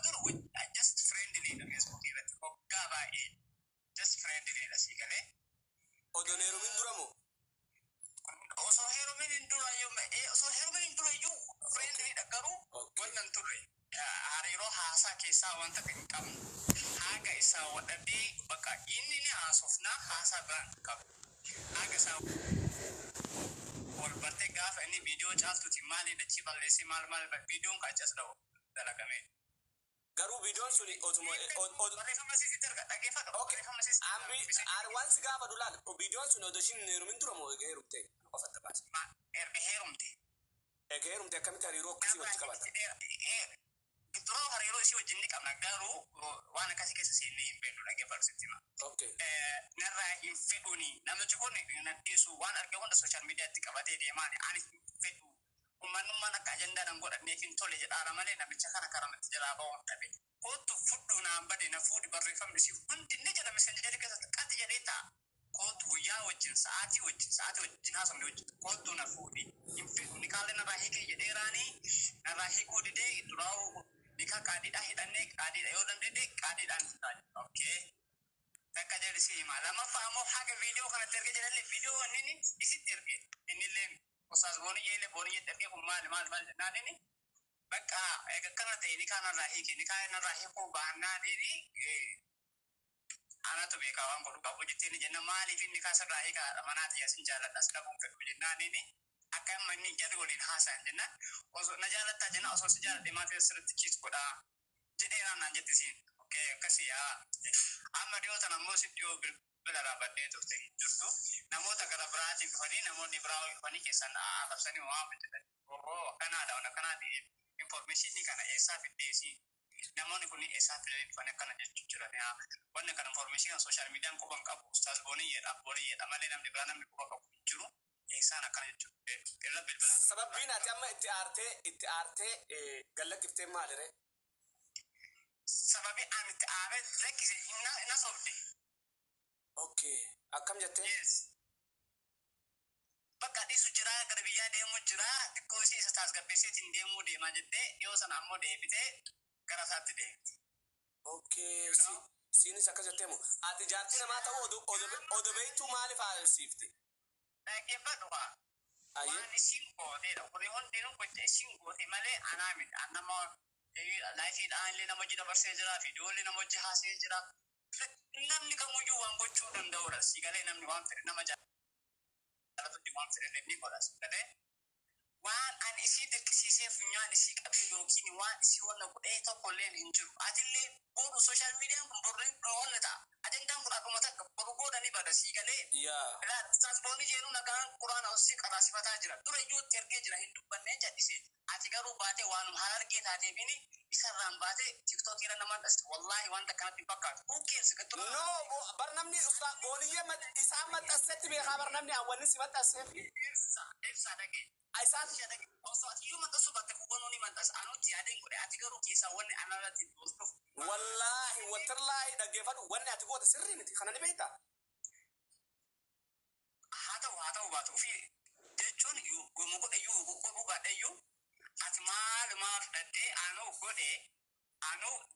Dura just friendly dha Facebook irratti hoggaa baay'ee just friendly dha, sii galee. Odoon heerumin dura moo? Osoo heerumin hin dura iyyuu, osoo heerumin hin dura iyyuu friendly dha, garuu wannan turre hariiroo haasaa keessaa wanta hin qabnu. Haga isaa wadhabee bakka inni ni haasofnaa, haasaa biraan hin qabu. Haga isaa wal bartee gaafa inni viidiyoo caaltuuti maali dachii balleessee maal maal viidiyoon kaachas dalagame. Garuu viidiyoon suni otuma Barreeffama siisitti erga, dhaggeeffadhu. Barreeffama siisitti. Ambi ani waan si gaafadhu laal, viidiyoon sun odoo ishiin hin heerumin dura moo eega heerumte qofa adda baase? Erga heerumte. Eega heerumte akkamitti hariiroo akkasii wajji qabata? Dura hariiroo isii wajjin ni qabna, garuu waan akkasii keessa seennee hin beeknu, dhaggeeffadhu, sitti hima. Narraa hin fedhuuni, namichi kun na dhiisu, waan arge hunda social mediatti qabatee deemaani, ani hin fedhu. Uummanummaan akka ajandaadhaan godhanneef hin tole jedhaara malee namicha kana karamatti jalaa ba'uun dhabe. Kootu fudhu naan bade, na fuudhi, barreeffamni isii hundi ni jedha Messengerii keessatti qati jedhee ta'a. Kootu guyyaa wajjin, sa'aatii wajjin, sa'aatii wajjin haasofne wajjin, kootu na fuudhi, hin fedhu, nikaallee narraa hiikee jedheeraanii narraa hiikuu didee. Duraa'uu nikaa qaadiidhaa hidhannee, qaadiidha yoo dandeenye qaadiidhaan fidaa. Okay. Takka jedhi si hima. Lammaffaa ammoo haga viidiyoo kanatti erge jedhallee, viidiyoo inni isitti erge, innillee Ustaaz Booniyyee illee Booniyyeetti ergee, kun maali maal maal jennaan, inni bakka eega akkana ta'e nikaa narraa hiike, nikaa narraa hiikuu baannaaniini anatu beekaa waan godhu qabu jetteen jenna. Maaliif inni nikaa sirraa hiikaadha manaati asin jaaladha as dhabuun fedhu jennaaniini, akka amma inni jarri waliin haasa'an jennaan, osoo na jaalattaa jennaan, osoo si jaaladhe maaf sirriitti cheat godhaa jedheeraan naan jetti isiin. Okay, akkasii haa amma dhiyoo tana ammoo si dhiyoo bilbila raabadhee turte jirtu, namoota gara biraatiin dhufanii, namoonni biraa dhufanii keessan arrabsanii waan hojjetan. Oo, akkanaadha, waan akkanaati, informationii kana eessaa fiddeesi, namoonni kun eessaa fidanii dhufanii akkana jechuu jiran? Yaa wanni kana information kana social mediaan quban qabu Ustaaz Booniyyeedha, Booniyyeedha malee namni biraa, namni quba qabu hin jiru. Eessaan akkana jechuu irra bilbilaa. Sababbiin ati amma itti aartee gallakkiftee maalire? Sababi ani itti aaree lakkise na sobde. Okay. Akkam jettee? Yes. Bakka dhiisu jira, gara biyyaa deemuu jira, xiqqoo ishee isa tasgabbeesseetiin deemuu deemaa jettee, dhiyoo sana ammoo deebitee gara isaatti deemte. Okay. Siinis akkas jettee moo? Ati jaartii namaa ta'uu odoo beektuu maaliif haarsiifte? Dhaggeeffadhu haa. Ayyee. Waan isiin gooteedha. Kuni hundinuu gocha isiin goote malee anaa miti. An nama lifeiidhaan illee nama hojii dabarsee jira, viidiyoolee nama hojii haasee jira. Namni kamuyyuu waan gochuu danda'udha. Si galee, namni waan fedhe nama jaalatutti waan fedhe ni godha. Si galee, waan an isii dirqisiisee funyaan isii qabee yookiin waan isii wanna godhee tokko illee hin jiru. Atillee boru social mediaan kun boru wanna ta'a. Ajandaan kun akkuma takka boru booda ni bada, sii galee. Yaa. Ustaaz Booni jeenu nagaan quraana osii qaraasifataa jira. Dura iyyuu ergee jira, hin dubbannee jal'ise. Ati garuu baatee waanuma harargee taateefini isarraan baatee TikTokii irra namaan dhasti. Wallaahi wanta akkanatti hin fakkaatu. Who cares? No, bar namni Booniyyee isaan maxxansetti beekaa, bar namni hawwanni si maxxanseef. Ibsa, ibsa, dhagee. Isaan Osoo ati iyyuu maxxansuu baatte hubannoo ni maxxansa. Anutti yaadeen godhe, ati garuu keessaa wanni anarratti dhufu. Wallaahi watallaahi, dhaggeeffadhu, wanni ati goote sirrii miti, kana ni beektaa? Haa ta'u baatu, ofii jechuun yooma godhe iyyuu godhuu baadhe iyyuu, ati maalumaa fudhattee anuu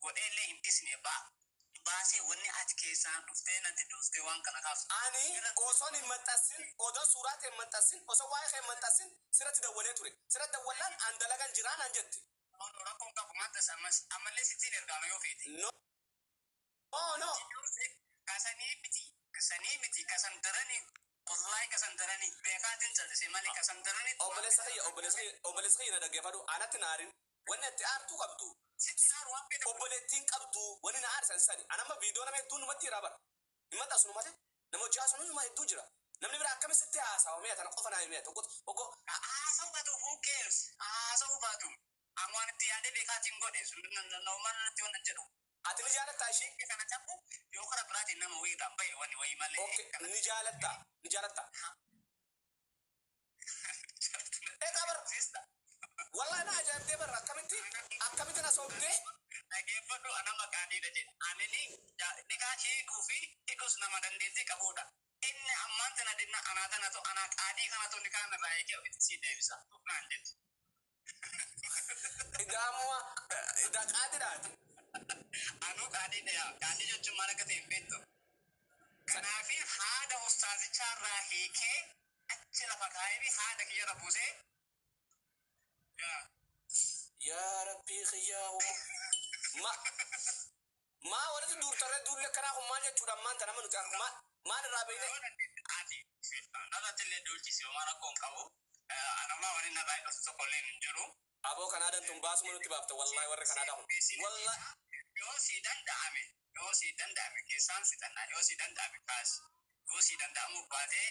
godhee illee hin dhisne baasee wanni ati keessaan dhuftee natti dhuftee waan kana kaasu. Ani osoon hin maxxansin, odoo suuraa ta'e hin maxxansin, osoo waa'ee kee hin maxxansin sirratti dawwalee ture. Sirratti dawwallaan an dalagan jiraan an jette. Rakkoon qabu, maxxansa ammas, ammallee sittiin ergaama yoo feete. No. No, no. Kasanii miti, kasanii miti, kasan daranii, wallahi kasan daranii beekaatiin callisee malee kasan daranii. Obboleessa kiyya, obboleessa kiyya, obboleessa kiyya, na dhaggeeffadhu, anatti naarin. Wanni ati aartuu qabdu Sitti naaru waan fedhe. Obboleettiin qabdu, wanni na aarsan sani. Anamma viidiyoo nama hedduun numatti jira bara. Hin maxxansu malee. Nama hojii haasa'u nama hedduu jira. Namni biraa akkamitti sitti haasawa? Mi'a tana qofa naa himi tokko tokko. Haasa'u baatu, who cares? Haasa'u baatu. An waan itti yaadee beekaatiin godhe sun normal natti waan jedhu. Ati ni jaalattaa ishii? Kana cabu yoo karaa biraatiin nama wayii irraan bahe wanni wayii malee. Okay, ni jaalattaa? Ni jaalattaa? Egaa bar wallahi na ajaa'ibdee barra, akkamitti na sobdee? Dhaggeeffadhu, ana maqaaniidha jedhe. Anini nikaa hiikuu fi hidhus nama dandeettii qabudha. Inni ammaan tana dinna anaa tanatu anaa qaadii kanatu nikaa irraa hiikee ofitti sii deebisa. Naan jedhe. Idaamuma idaa qaadidhaati. Anuu qaadii qaadii jechuun maal akka ta'e hin beektu. Kanaaf haada ustaazichaa irraa hiikee achi lafa kaa'ee fi haada kiyyarra buusee. Yaa Rabbii kiyyaa, ma maa walitti duurtarree duulli akkanaa kun maal jechuudha? Ammaan tana nuti maal irraa beekne? Ati narratti illee duulchisi, homaa rakkoo hin qabu. Anammaa waliin narraa hidhatu tokko illee hin jiru. Aboo, Kanaadaan tun baasuma nutti baafta wallahi, warri Kanaadaa kun wallahi. Yoo si danda'ame keessaan fixannaa, yoo si danda'ame kaasi, yoo si danda'amuu baatee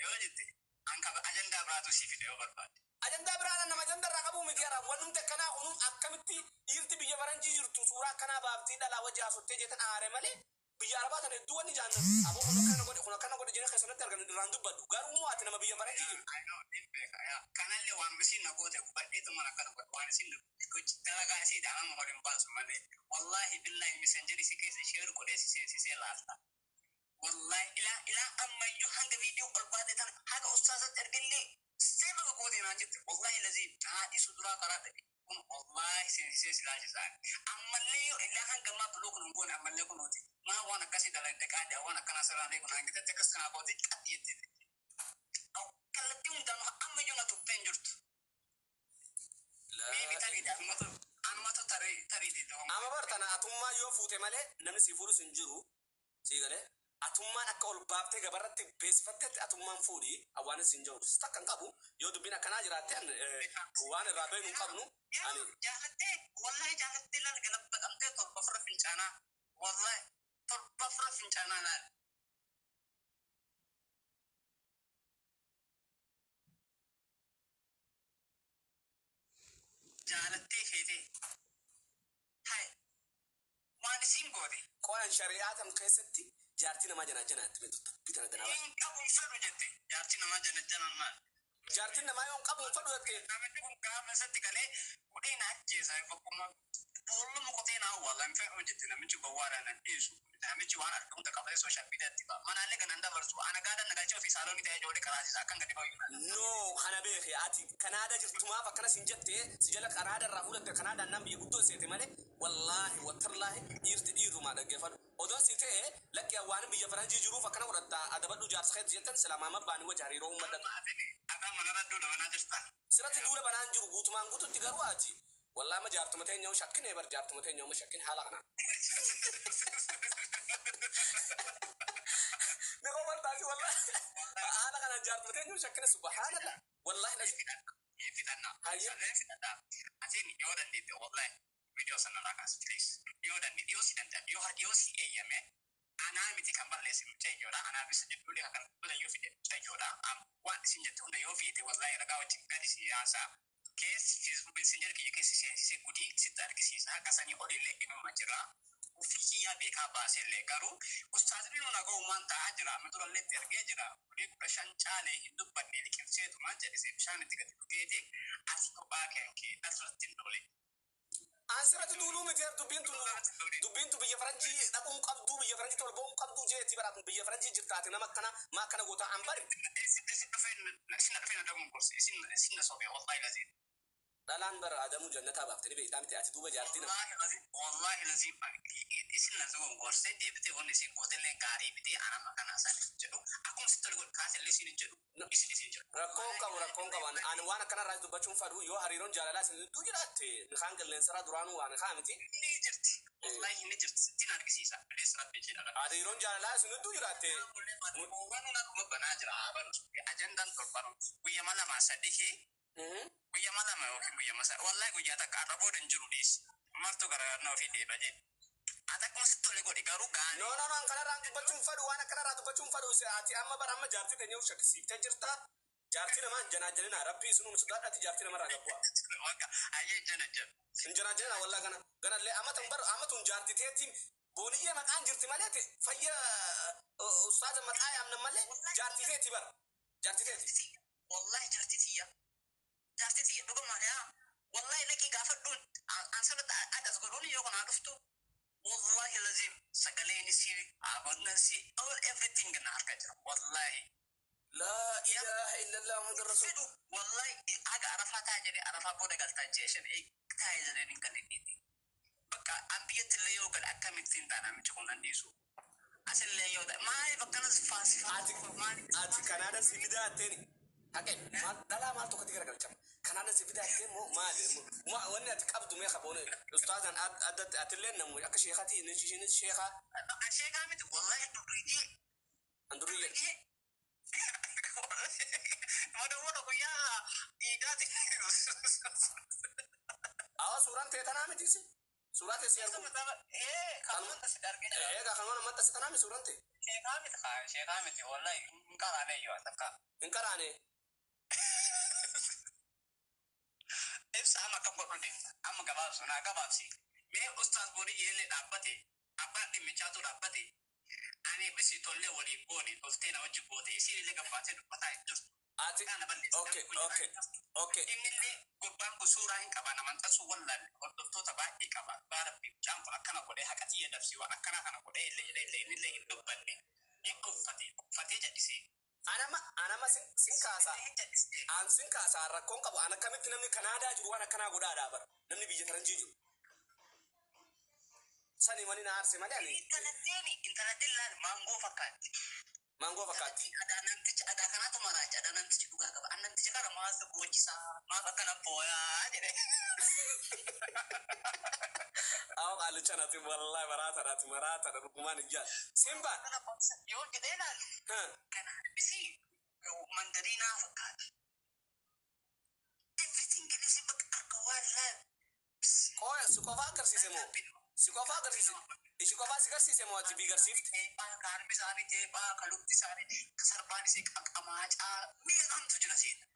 yoo jette an qaba ajandaa biraatu si fida yoo barbaade. Ajandaa biraa nama ajandaa irraa qabuu miti ara. Wannumti akkanaa kunuu akkamitti dhiirti biyya faranjii jirtu suuraa akkanaa baaftii dhalaa wajji haasofte jettan aare malee, biyya arabaa tana hedduu wanni jaannan aboo kun akkana godhe, kun akkana godhe jedhee keessatti argan irraan dubbadhu. Garuu immoo ati nama biyya faranjii jirtu. I know, ni beeka yaa. Kanallee waan isin na goote hubadheetu mana akkana godhe, waan isin dalagaa isii nama waliin baasu malee, wallahi billahi, Messenger isii keessa share godhee si seensisee laalta. Wallahi ilaa ilaa ammayyuu hanga viidiyoo ol baate tana haga ustaazatti ergellee seema gootee naan jette. Wallahi lazii haadhi suduraa karaa dhaqe kun wallahi seensisee si laalchisaan. Ammallee yoo ilaa hanga ammaa buluu kun hin goone, ammallee kunuuti. Maa waan akkasii dalagde qaadii, waan akkanaa sirraan eegu naan jette, akkas kanaa goote qaxxi jette. Kallattii hundaanuu ammayyuu na tuqxee hin jirtu. Maybe tariidha, anumatu tariitii ta'uu. Amma bar tana atummaa yoo fuute malee namni si fuudhus hin jiru. Sii galee, atummaan akka ol baaftee gabarratti beeksifattetti atummaan fuudhi, awwaanis hin jiru. Takka hin qabu yoo dubbiin akkanaa jiraatte an waan irraa beeknu hin qabnu. Ani Jaalattee, wallahi jaalattee, laal galabbaqamtee 7 fura fincaanaa, wallahi 7 fura fincaanaa laal. Jaalattee feetee hay waan isiin goote. Qoran shari'aa tam keessatti jaartii namaa janaa janaatti beektu dubbii tana danaa. Hin qabu, hin fedhu jette, jaartii namaa jana janan maal? Jaartiin namaa yoo hin qabu, hin fedhu jette. Namichi kun gaafa isatti galee godhee na ajjeesa, bakkuma boolluma qotee na awwaala, hin fedhu jette. Namichi gowwaadhaan na dhiisu. Namichi waan argamu hunda qabatee social mediatti ba'a. Manaallee kan dabarsu ana gaadhaan nagalchee ofii saaloonii ta'ee ijoollee karaasisa akkan gadi bahu. No, kana beeke, ati Kanaada jirtumaaf akkana sin jette, si jala Kanaada irraa fuudhatte. Kanaadaan nam biyya guddoo seete malee, wallaahi wattarlaahi, dhiirti dhiirumaa dhaggeeffadhu. Odoon si ta'e lakki, waan biyya faranjii jiruuf akkana godhatta, adabadhu jaarsa keetti jettan sila maama baanii wajji hariiroo uummadhatu. Adaa manarra duudha banaa jirta. Sirratti duula banaan jiru guutumaan guututti, garuu ati wallaahi ma jaartuma teenya shakkine bar, jaartuma teenya uma shakkin haala kanaan. Ni qofartaati, wallaahi haala kanaan jaartuma teenya shakkine, subhaanallah, wallaahi la Fixannaa. Hayyee. Sadeen fixannaa. Atiin yoo dandeette wallahi viidiyoo sana irraa kaas, please. Yoo dandeette, yoo si danda'ame, yoo si eeyyame, anaa miti kan balleesse mucayyoodha. Anaafis jedhuulee kan hunda yoo fide mucayyoodha. Waan isin jette hunda yoo feete, wallahi ragaa wajjin gadi si yaasaa. Keessi Facebook Messenger kiyya keessi seensisee gudii sitti argisiisa. Haqa sanii olillee inuma jira. Ofii kiyyaa beekaa baasellee garuu ustaazni nu naga'umaan ta'aa jira. Amma durallee itti ergee jira. Gudii 15 caalee hin dubbanne, liqimseetumaan jedhise, bishaan itti gadi dhugeeti ati kophaa kan kee nasirratti hin dole. Asirratti duuluu miti, dubbiin tun biyya faranjii dhaquu qabdu, biyya faranjii tola ba'uu qabdu jeeti baraatu, biyya faranjii jirtaate nama akkana maa akkana goota an bari. Isin dhufee na dabuun gorse, isin na sobe, wallahi lazim. Dhalaan bara adamuu jannataa baaftee ni beektaa miti ati duuba jaartii nama. Wallahi lazim, wallahi lazim, isin na dabuun gorse, deebitee wanni isin gootellee gaarii miti, anama kana san jedhu, akkuma sitti tole godhu kaasellee isin hin jedhu, isin jedhu. Rakkoon qabu, rakkoon qabu, ani waan akkanarraa dubbachuun fadhu, yoo hariiroon jaalalaa isin gidduu jiraatte nikaan qilleensarraa duraanuu waan kaa miti. Ni jirti, wallahi ni jirti, sittiin argisiisa bilees rabbi jedha. Hariiroon jaalalaa isin gidduu jiraatte. Waan dhuma banaa jira haa banu, ajandaan torbanu guyyama lama sadii, guyyama 2 yookiin guyyama 3, wallahi guyyaa takka har'a booda hin jiru, dhiisi martuu garagaraa ofii deeba jedhe. Ati akkuma sitti tole godhi, garuu gaarii. No, no, no, kanarraa dubbachuun fadhu, waan akkanarraa dubbachuun fadhu. Ati amma bara amma jaartii teenya shakkisiiftee jirta. Jaartii namaa janaajalina, rabbii isinuu sodaadhaati, jaartii namarraa gabbu'a. Wagga ayyee jana jana. Hin janaajalina wallaa, kana ganallee amma tun bar amma tun jaartii teetiin booniyyee maqaan jirti malee, fayya ustaaza maqaa yaamnan malee jaartii teeti bar, jaartii teeti. Wallahi jaartii tiyya. Jaartii tiyya dhugumaan yaa. Wallahi laqii gaafadhuun an sanatti adas godhuun yoo kanaa dhuftu. Wallahi lazim, sagaleen isii, abonnansi, all everything na harka jira. Wallahi. Laa ilaaha illallah Muhammad rasul. Fedhu wallahi haga arafaa taa jedhee, arafaa booda galtaa ji'a 5 taa'ee jedheen hin galinniiti. Bakka an biyya Biyyatti illee yoo gale akkamittiin ta'a namichi kun nan dhiisu. Asillee yoo ta'e maaliif akkanas faasifaa? Ati Kanaada si fidaa jetteeni. Haqe maal dhalaa maal tokkotti garagalchama. Kanaada si fidaa jettee moo maali? Wanni ati qabdu mee qaboone ustaazaan addatti atillee namu akka sheekati isheenis sheekaa. Sheekaa miti, wallahi durriyyee. Andurriyyee. Durriyyee. Madawwada guyyaa dhiigaati. Awa suuraan ta'e tanaa miti si. Suuraa ta'e si argu. Ee, kanuma si argee jira. Egaa kanuma maxxanse tanaa miti suuraan ta'e. Sheekaa miti kaa, sheekaa miti, wallahi hin qaraane iyyuu takka. Hin qaraane. Ibsa amma akkam godhu deemta. Amma gabaabsu naa gabaabsi. Mee ustaas borii yeellee dhaabbate, abbaan dhimmichaatu dhaabbate. Ani bisi tollee waliif goone, toltee na wajji goote, isiin illee gabbaatee dubbataa hin jirtu. Ati Kana balleessa. okay. Inni illee gurbaan kun suuraa hin qaban amantasuu wallaalle hordoftoota baay'ee qaba. Abbaa Rabbii mucaan kun akkana godhee haqa xiyya dabsii waan akkana kana godhee illee jedhee illee inni illee hin dubbanne. Hin uffate, uffatee jal'isee. Anama sin kaasa. Hin jal'isee. An sin kaasa rakkoon qabu an akkamitti namni Kanaadaa jiru waan akkanaa godhaadhaa bara. Namni biyya faranjii jiru. Sani wani na aarse malee ani Intalattiin laal maangoo fakkaatti. Maangoo fakkaatti. Adaa namtichi adaa kanaatu maraacha, adaa namtichi dhugaa qaba. An namtichi kana maaf gochisaa, maaf akkana booyaa jedhe. Awa qaalicha nati wallahi maraataadha ati maraataadha dhugumaan ijaa. Simba. Kana boonsa yoo jedhee laalu kana bisi mandariinaa fakkaatti. Everything is bakka akka waan laal. Qoya si qofaa agarsiise moo? Si qofaa agarsiise? Ishi qofaa si garsiise moo ati bii garsiifte? Teephaa ka harmi isaanii, teephaa ka lukti isaanii, ka sarbaan isii qaqamaacaa meeqantu jira seeta.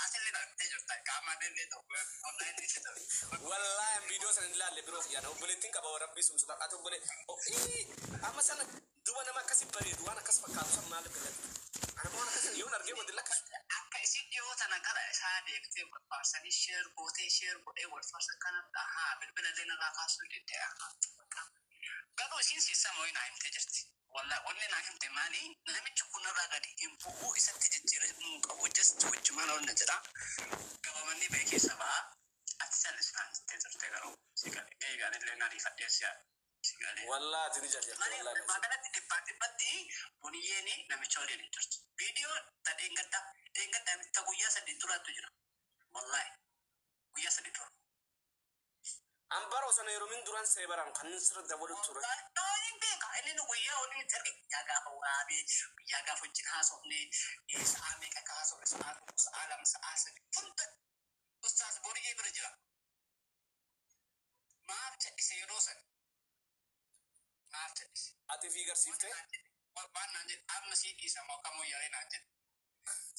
Asillee argitee jirta qaama illee ta'u online illee ta'u. Wallahi an viidiyoo sana hin ilaalle biroo kiyyaan obboleettiin qaba rabbii sumsuta ati obbole amma sana duba nama akkasi bareedu waan akkas fakkaatu san maal filatu? Ana waan akkas yoon argee wanti lakkisu. Akka isin dhiyoo tana gara isaa deemtee wal faarsanii share gootee share godhee wal faarsan kana haa bilbila illee narraa kaasuu danda'a. Garuu isiin siisama wayii naa himtee jirti. Wallaahi wanni naa himte maali, namichi kun narraa gadi hin bu'uu, isatti jijjiiramuu qabu, just wajjumaan ol na jedha. Gabamanii ba'e keessa ba'a. Ati callisnaan jettee turte, garuu si galee deebi'aan illee na ariifadhee si galee. Wallahi ati ni jarjarte Malee wallahi. Magaalatti dhibbaa dhibbatti boniyyeen namicha waliin hin jirtu. Viidiyoo ta dheengaddaa dheengaddaa ta guyyaa 3 duraattu jira. Wallaahi guyyaa 3 dura. An bara osoo yeroo min duran see baran kan sirra dabalu ture. Hin beeka inni nu guyyaa waliin itti arge, guyyaa gaafa waraabee, guyyaa gaafa wajjin haasofne, sa'aa meeqa akka haasofne, sa'aa 1, sa'aa 2, sa'aa 3 hunda ustaas boriyyee bira jira. Maaf cal'ise yeroo san? Maaf cal'ise? Ati fi garsiifte? Waan naan jedhe amma sii dhiisa moo kamuu yaree naan jedhe.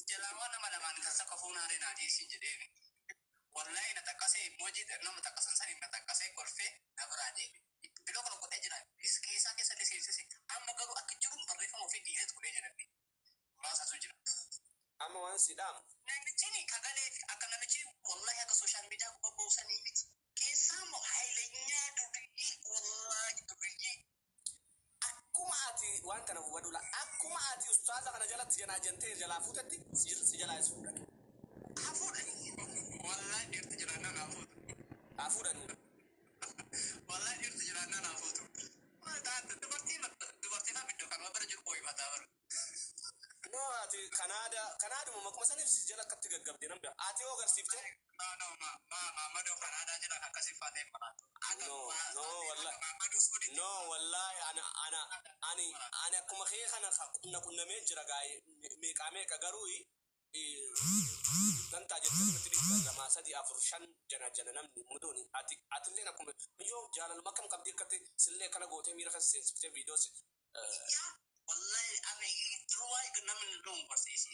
Jalaa nama lamaan kan sakka fuunaaree naa dhiisin jedheeni. Wallahi na taqqasee emoji nama taqqasan sani na taqqasee kolfee na biraa deeme. Biloo kana godhee jira. Is keessaa keessa illee seensise. Amma garuu akka jiruun barreeffama ofii dhiiseet godhee jiran. Muraasatu jira. Amma waan si dhaamu. Namichi kagalee fi akka namichi wallahi akka social media gubbaa miti. Keessaa immoo haayilenyaa duriyyee, wallahi duriyyee. Akkuma ati waan kana hubadhu la, akkuma ati ustaaza kana jalatti janaa jantee jalaa fuutetti si jalaa is fuudhan. Hafuudha. Wallahi dhiirti jiraannaan hafuutu. Haa fuudhanii. Wallahi dhiirti jiraannaan hafuutu. Dubartii dubartii fa'aa biddoo kanuma bira jiru ooyifataa bara. No, ati Kanaada Kanaaduma makuma saniif si jala akkatti gaggabde namni ati yoo agarsiifte. No, no, ma ma Mamadou Kanaadaa jira akkasii faatee maraatu. No, no, wallahi. Mamadou Suudi. No, wallahi ana ana ani ani akkuma kee kana qunna qunnamee jira gaa'e meeqaa meeqa, garuu dantaa jettee nutti dhiibba lamaa sadii afur shan jana jana namni muduuni ati atilleen akkuma yoo jaalaluma akkam qabdii akkatti sillee akkana gootee miira kan seensiftee viidiyoo Yaa wallahi ani duwwaa namni dhuun barsiisi.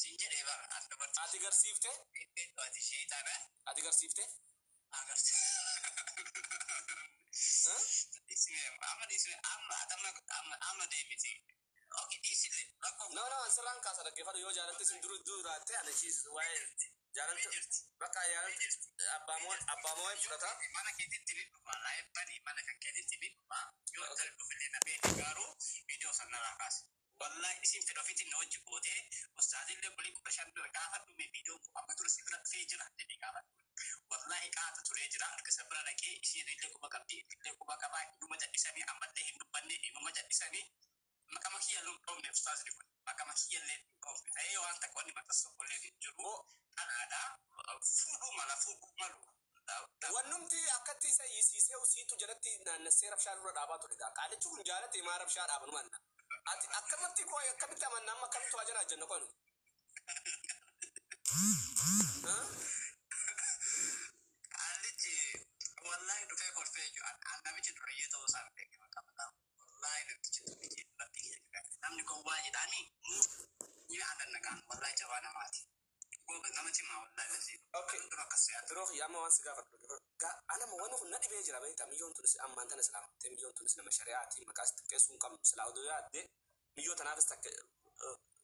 Siin jedhee bara as dubartii. Ati garsiifte. Ati sheexaana. Ati garsiifte. Agarsiisa. Dhiisime amma, dhiisime amma, amma amma amma deemiti. Okay, dhiisile rakkoo. No, no, ansirraan kaasa, dhaggeeffadhu, yoo jaalalte sin duru duraatte ani ishii waa'ee jaalaltu bakka jaalaltu abbaa moo fudhata. Mana keetitti ni dhufa, live bani, mana kan keetitti ni dhufa. Yoo intala dhufillee na beeki, garuu viidiyoo sana narraa kaase. Wallahi isin fedha ofiitiin na wajji gootee ustaazillee bulii 15 dura gaafa dhume viidiyoon kun amma dura si bira dhufee jira jedhee gaafadhu. Wallahi qaata turee jira, harka isa bira dhaqee isheen illee quba qabdi, illee quba qabaa, inuma jal'isanii ammallee hin dubbanne, inuma jal'isanii maqama kiyya illee hin dhoofne. Ustaazni kun maqama kiyya illee hin dhoofne ta'ee waan takka wanni maxxansu tokko illee hin jiru. Kanaadha, fuudhuu mala, fuudhuu malu. Wannumti akkatti isa hiisiisee usiitu jalatti naannessee rabshaa dura dhaabaa ture gaa. Qaalichi kun jaalate maa rabshaa dhaaban manna. Ati akkamitti koo akkamitti amanna amma akkamitti waa janaa jenna qoonu? Qaalichi wallahi dhufee kolfee jiru. Namichi duriyyee ta'uu isaa hin beekne maqaa mataa. Wallahi namtichi duriyyee rabbi kiyya. Namni gowwaa jedhaanii ni adannaqaan, wallahi jabaa namaati. Gooba nama cimaa wallahi lazii. Okay. Dura akkas yaadu. Biroo kiyya, amma waan si gaafadhu. Anama wanni kun na dhibee jira beektaa. Miyyoon tunis ammaan tana islaamattee, miyyoon tunis nama shari'aati, maqaa si xiqqeessuu hin qabnu. Silaa oduu yaadde miyyoo tanaafis takka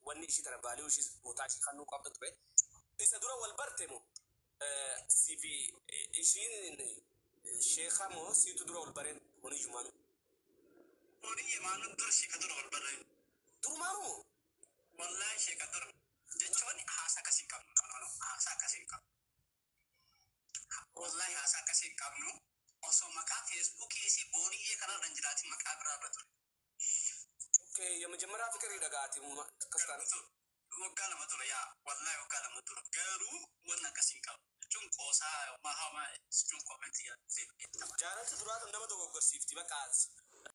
wanni ishii tana baalii ishii bootaa ishii kannuu qabdu ture. Isa dura wal barte moo si fi ishiin sheekaa moo siitu dura wal bareen honiyyumaanu? Horiyyee maanu dura sheeka dura wal barree. Durumaanuu? Wallahi sheeka dura. Jechuun haasaa akkasii hin qabnu. No, no, haasaa akkasii hin qabnu. Wallahi haasaa akkasii hin qabnu. Osoo maqaa Feesbuukii isii booniyyee kanarra hin jiraatin maqaa biraarra ture. Okay, የመጀመሪያ ፍቅር ይደጋati akkas taana. Waggaa 2 ture yaa, wallahi waggaa 2 ture, garuu wanni akkasii hin qabu jechuun qoosaa homaa homaa jechuun comment Jaalalti duraa tun nama dogoggorsiifti bakka.